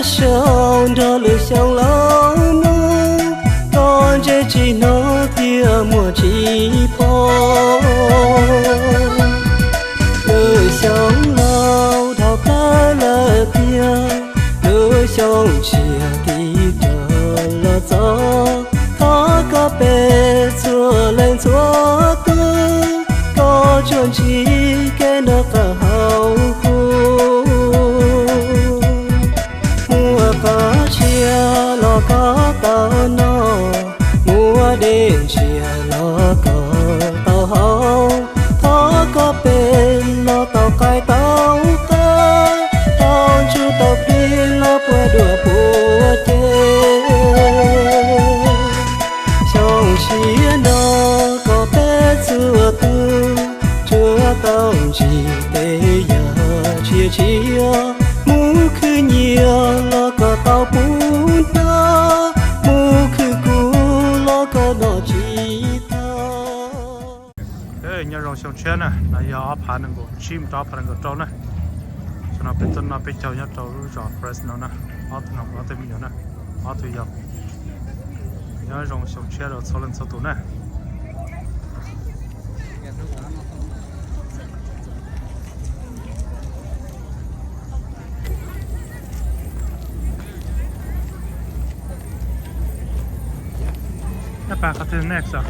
Xyoo nrog lwm xyoo los mus, koj ntse tsis hnov tias muaj tsis pom. Lwm xyoo laus dhau plaws lawm tiag, lwm xyoo tsiaj tiv rag los txog. Thov koj peb txhua leej txhua tus, koj tsuas ntsib kev noj qab haus huv. Muaj qab tshiab los koj tau noj, muaj dej ntsiag los koj tau haus. Thov koj peb los tau qaib tau qab, tau ntsuj tau plig los puas duav puas ceg. Xyoo tshiab no koj peb txhua tus, tsuas tau ntsib tej yam tshiab tshiab. Mus khwv nyiaj los koj tau pub hnab, mus khwv kub los koj noj tsis tag. Nyob zoo xyoo tshiab na, no yog ob phav nees nkaum tsib mus rau ob phav nees nkaum rau na. Xyoo no peb tuaj noj peb caug nyob rau lub zos Fresno na, ob tug no ob tug me nyuam na, ob tug yau. Nyob zoo xyoo tshiab rau txhua leej txhua tus na. Tab pab qhov twg next os?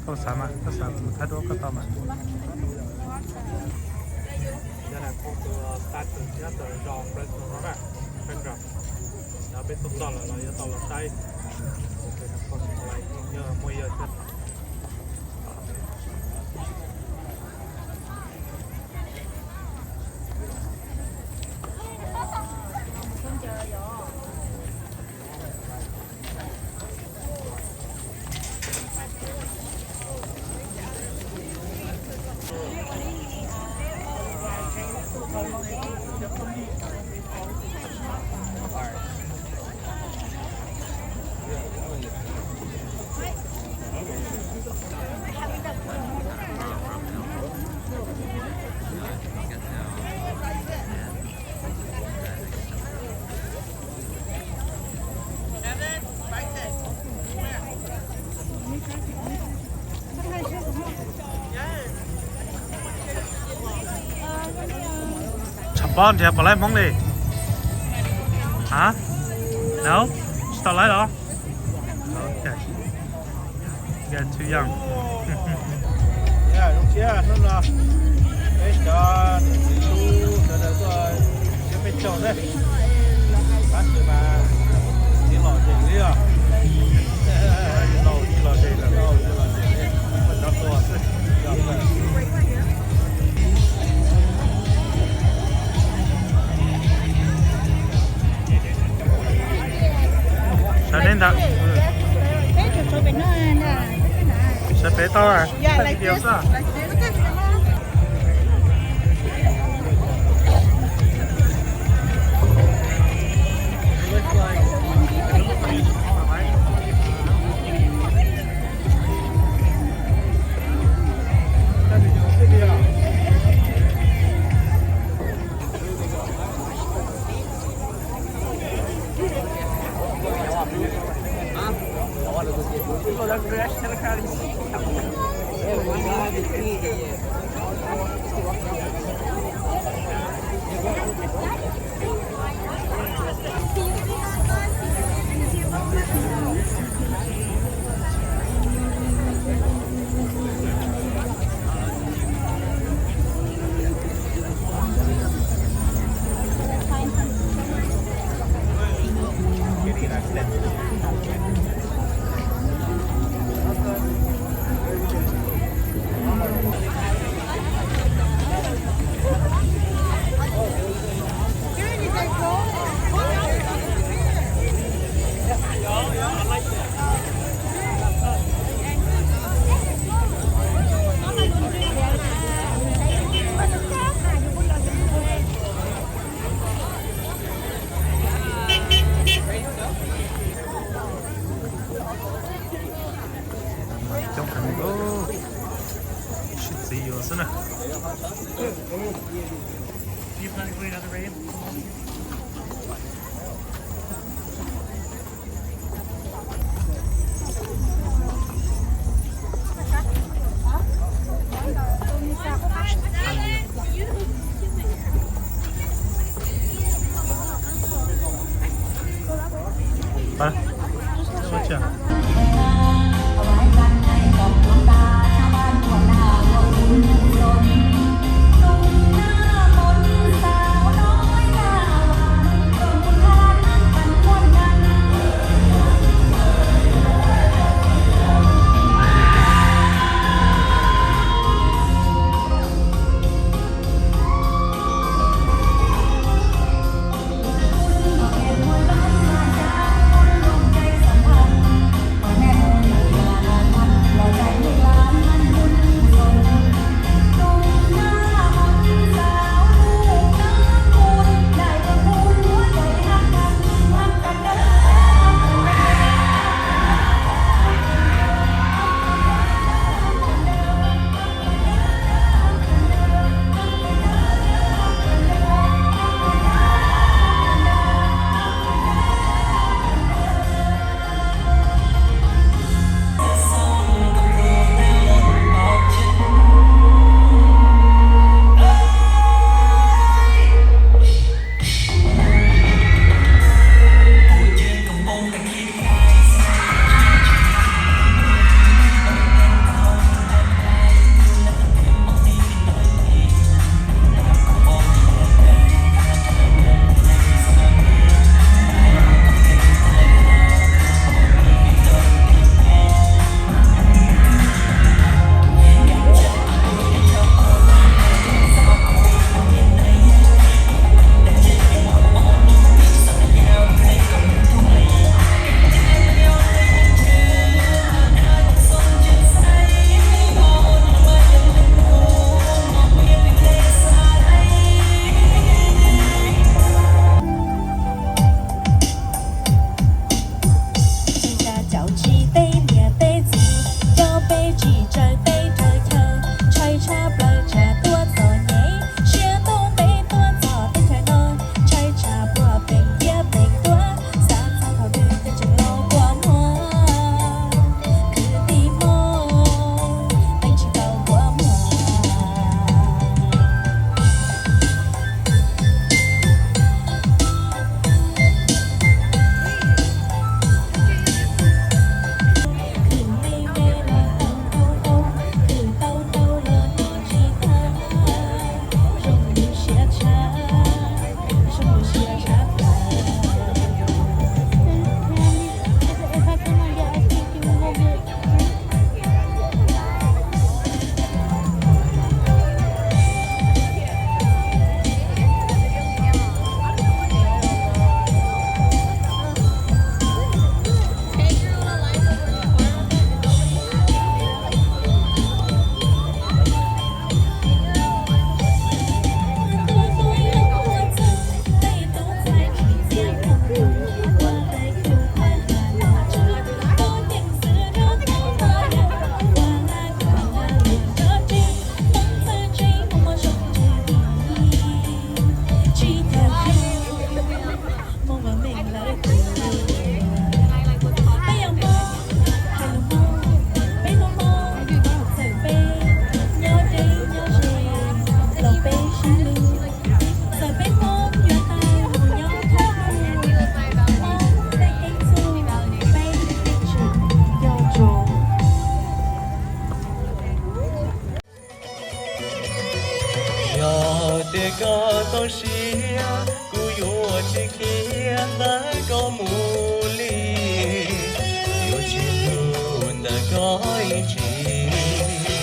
Koj xav mas, koj xav kuv thab dua koj tau mas. Nyob na, kuv tus tag tus nyob tus zos Fresno no na, Sandra. Nyob peb tuaj txog lawm los yuav tau los saib. Muaj yog Tshav pob nrhiav puas laib Hmoob li? Ha? No? Tsis tau laib los? Ok. You're too young. Zoo siab hnub no peb cov niam txiv tub sawv daws tuaj siab peb caug na. Tab sis mas tsis lom zem li os. Tsis lom zem lawm, tsis lom zem li. Muaj cov tuag xwb. Sawv deb ntawd. Sawv pem tau. Tsis nra caum tsis teb niam teb txiv, coj peb tsis tsaws teb tsaws chaw, ntshai tshaj plaws tsam tuaj txom nyem, siab ntuj ntev tuaj txog teb chaws no, ntshai tsam puag pem ciab pem tuaj, xav txog thaum twg ces tseem los kua muag, kwv tij Hmoob, teeb tsis tau kua muag. Yog tias koj txaus siab, kuv yuav tsis khiav ntawm koj mus li. Yuav tsis hlub ntawm koj ib txhis,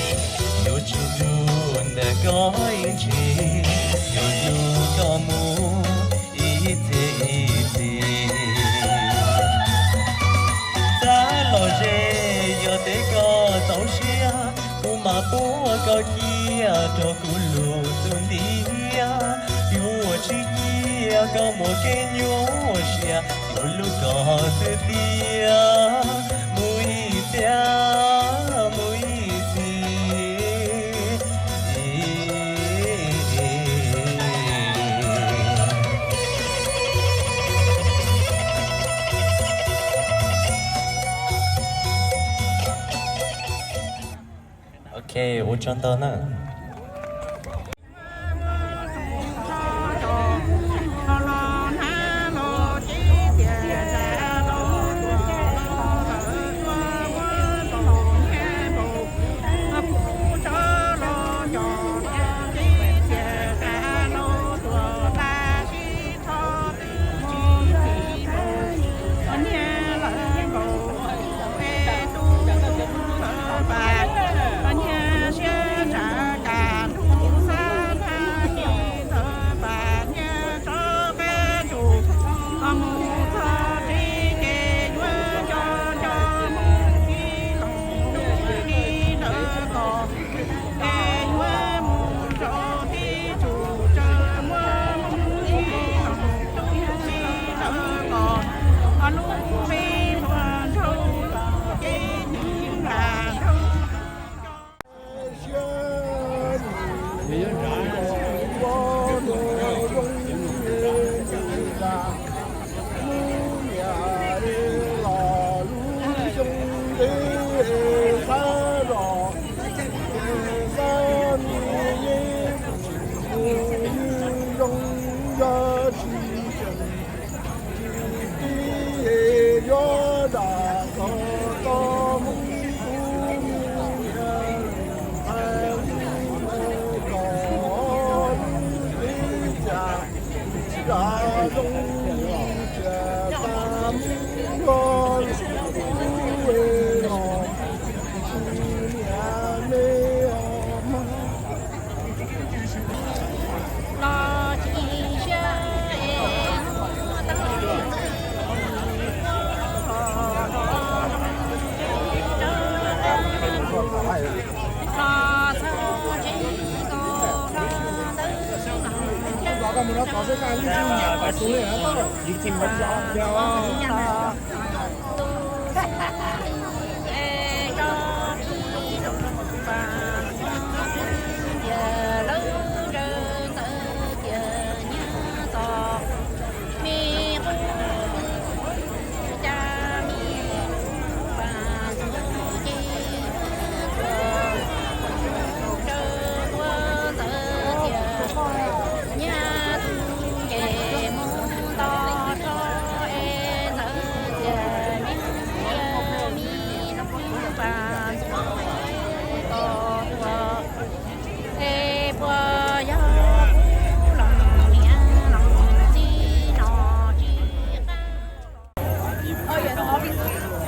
yuav tsis hlub ntawm koj ib txhis, yuav hlub koj mus ib txhis ib txhis. Xav los ze, yog tias koj txaus siab, kuv mam puab koj cia rau kuv lub xub ntiag. Yuav tsis cia koj muaj kev nyuaj siab, yuav hlub koj xwb tiag, mus ib txhis, mus ib txhis. Tso ntau na.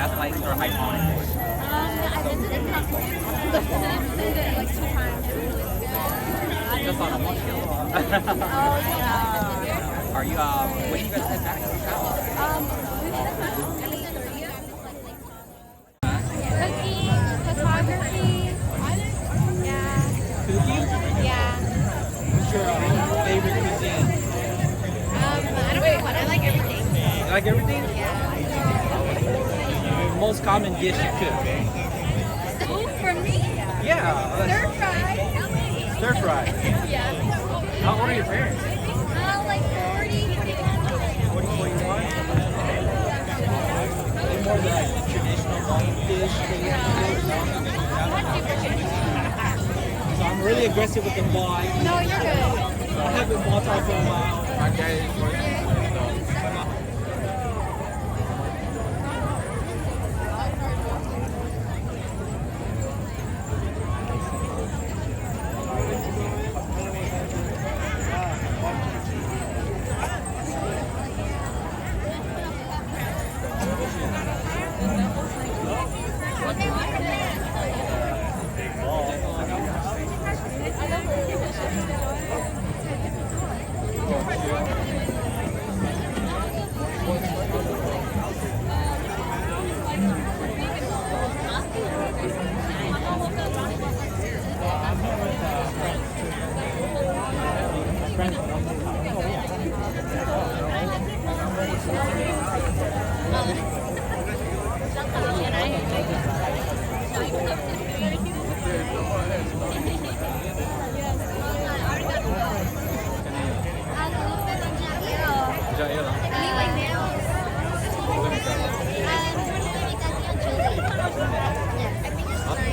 That's why these are iconic. Um, I visited Costco. I visited it, like, two times. It was really good. Just on a watch show. Oh, yeah. Are you, um, when you guys head back to Chicago? Um, we should have Cooking, photography. Yeah. Cooking? Yeah. What's your, um, favorite cuisine? Um, I don't know what, I like everything. You like everything? Yeah. Your most common dish you cook? Food for me? Yeah. Stir fry. Stir fry. Yeah. How old are your parents? Uh, like forty, forty-one. Forty, forty-one? Any more, like, traditional Hmong dish that you have to do? So I'm really aggressive with the ball. I, no, you're good. I haven't ball talked for a while. My dad is working.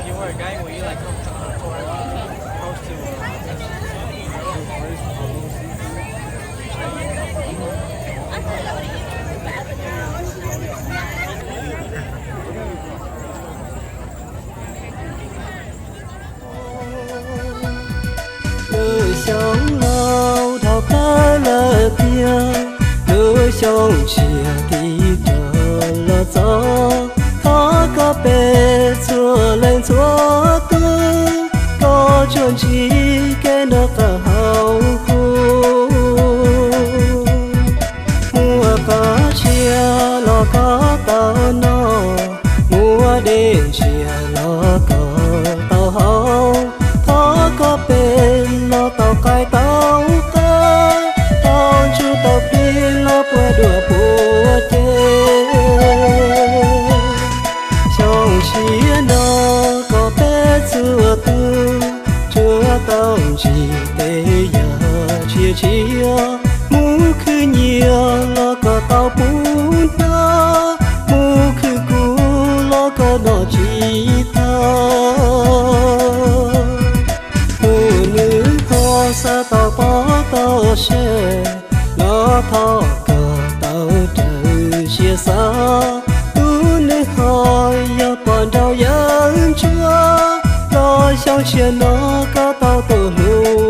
You're a guy, will you, like, come to the tour? Ntsib kev noj qab haus huv, muaj qab tshiab los koj tau noj, muaj dej ntsiag los koj tau haus. Thov koj peb los tau qaij tau qab, tau ntsuj tau plig los puas duav puas ceg. Xyoo tshiab no kom peb txhua tus tsuas tau ntsib tej yam txias tsiav, mus khwv nyiaj los kom tau pub hnab, mus khwv kub los kom noj tsis tag. Tus nws ho xav tau pom tau seb, los thov koj tau raws siab xav. Tus nws ho yog poj nraug yawg ntsuag, los xyoo tshiab no koj tau tuaj hlub